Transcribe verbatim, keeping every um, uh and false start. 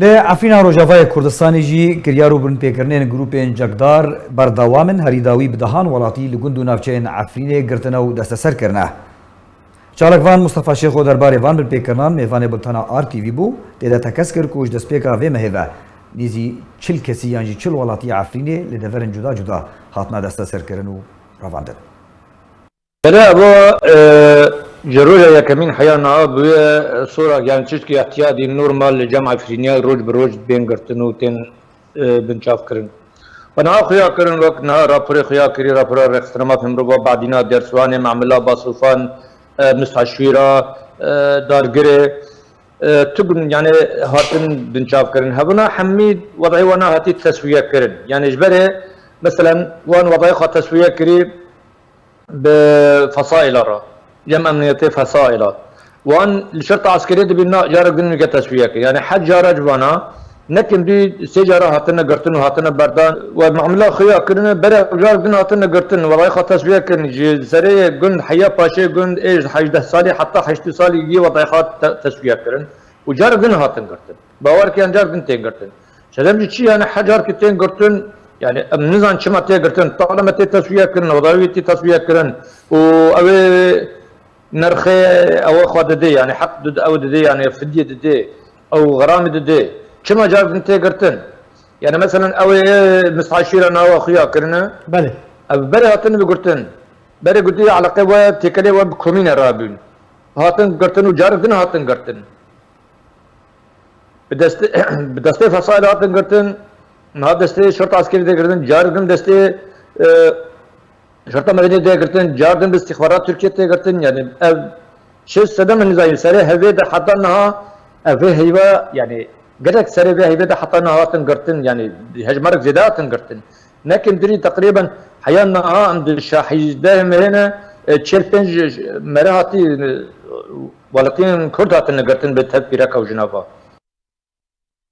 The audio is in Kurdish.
Li Efrîna Rojavayê Kurdistanê jî kiryar û binpêkirinên grûpên cengdar berdewam in, herî dawî bi dehan welatî li gund û navçeyên Efrînê girtine û desteser kirine. Çalakvan Mustafa Şêxo derbarê van binpêkirinan mêvanê bultena R T V bû, tê de tekez kir ku ji destpêka vê mehê ve nêzî çil kesî yan jî çil welatî Efrînê li deverên cuda cuda hatine desteserkirin û revandin. Belê, eva, e, ji roja yekemîn heya niha bûye, e, sora, yani tiştekî îhtiyadî normal li cem Efrîniya roj bi roj bên girtin û tên, e, binçavkirin. Û niha xuya kirin, wek niha raporê xuya kirî, rapora Rêxistina Mafê Mirova, Badîna Derswanê, Mamila Basofan, e, Mistaşwîra, e, Dargirê, e, tu gun, yani hatin binçavkirin. Hevuna hemî wedayê wana hatî teswiye kirin. Yani ji berê, meselen, wan wedayê xwe teswiye kirî, bi fesaîla re, cem emniyetê fesaîla. Wan li şerta eskeriyê dibîn na, carek din nûke teswiye kir. Yani heft cara ji vana, ne kêm dû sê cara hatine girtin û hatine berdan. We mamila xuya kirine, berê carek din hatine girtin, welayê xwe teswiye kirin. Ji serê gund heya paşê gund ê ji hejdeh salî heta heştê salî yê wedayê xwe te-, teswiye kirin. Û carek din hatin girtin. Bawer ke yan carek din tên girtin. Sedem jî çi, yani heft carkî tên girtin, yani em nizan çima tê girtin, tane me tê teswiye kirin, oda wî tê teswiye kirin û ew ê nerxê ew xwe didê, yani heq did-, ew didê, yani fidye didê, ew xeramî didê. Çima carek din tê girtin? Yani meselen ew ê mistaşîra nawa xuya kirine. Belê. Ev berê hatin bi girtin. Berê gotî eleqê we têkelê we bi komîne rabûn. Hatin girtin û carek din hatin girtin. Bi destê, bi destê fesaîlê hatin girtin, niha destê şerta eskerî tê girtin, carek din destê, e, şerta medenî tê girtin, carek din bi istixbarat Tirkiye tê girtin. Yani ev şêst sedem nizayî serê hevê de heta niha ev vê heyva, yani gelek serê vê heyvê de heta niha hatin girtin, yani hejmarek zêde hatin girtin. Ne kêmtirî teqrîben heya niha em di şahîdehê mehê ne, e, çil pênc mere hatî, e, welatiyên Kurd hatine girtin bi tev pîreka û jinava.